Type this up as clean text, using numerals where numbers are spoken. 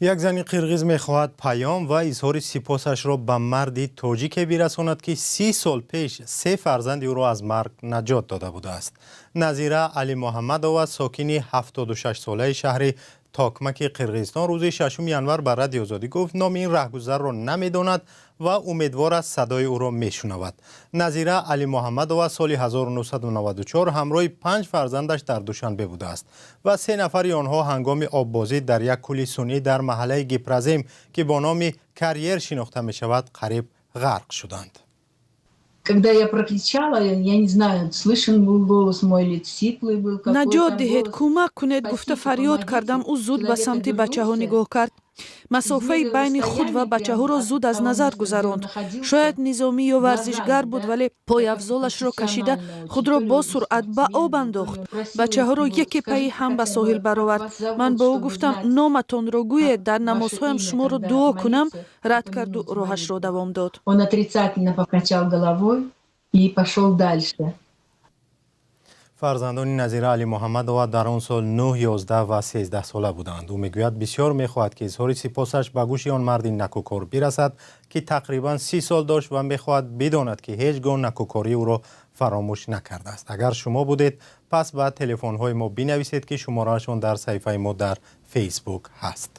Як зани қирғиз мехоҳад паём ва изҳори сипосашро ба марди тоҷике бирасонад, ки 30 сол пеш се фарзанди ӯро аз марг наҷот дода будааст. Назира Алимуҳаммадова, сокини 76-солаи шаҳри Токмаки Қирғизистон, рӯзи 6 январ ба Радиои Озодӣ гуфт, номи ин раҳгузарро намедонад ва умедвор аст, садои ӯро мешунавад. Назира Алимуҳаммадова соли 1994 ҳамроҳи панҷ фарзандаш дар Душанбе будааст ва се нафари онҳо ҳангоми оббозӣ дар як кӯли сунъӣ дар маҳаллаи Гипрозем, ки бо номи Карьер шинохта мешавад, қариб ғарқ шуданд. Когда я прокричала, я не знаю, слышен был голос мой или сиплый был. «Наҷот диҳед, кӯмак кунед», гуфта фарёд кардам. Ӯ зуд ба самти бачаҳо нигоҳ кард, масофаи байни худ ва бачаҳоро зуд аз назар гузаронд. Шояд низомӣ ё варзишгар буд, вале пойафзолашро кашида, худро бо суръат ба об андохт. Бачаҳоро яке пайи ҳам ба соҳил баровард. Ман ба ӯ гуфтам: «Номатонро гӯед, дар намозҳоям шуморо дуо кунам». Рад карду роҳашро давом дод. Он отрицательно покачал головой и пошел дальше. Фарзандони Назира Алимуҳаммадова дар он сол 9, 11 ва 13 сола буданд. Ӯ мегӯяд, бисёр мехоҳад, ки изҳори сипосаш ба гӯши он марди накӯкор бирасад, ки тақрибан 30 сол дошт, ва мехоҳад бидонад, ки ҳеҷ гоҳ накӯкории ӯро фаромӯш накардааст. Агар шумо будед, пас ба телефонҳои мо бинависед, ки шумораашон дар саҳифаи мо дар Фейсбук ҳаст.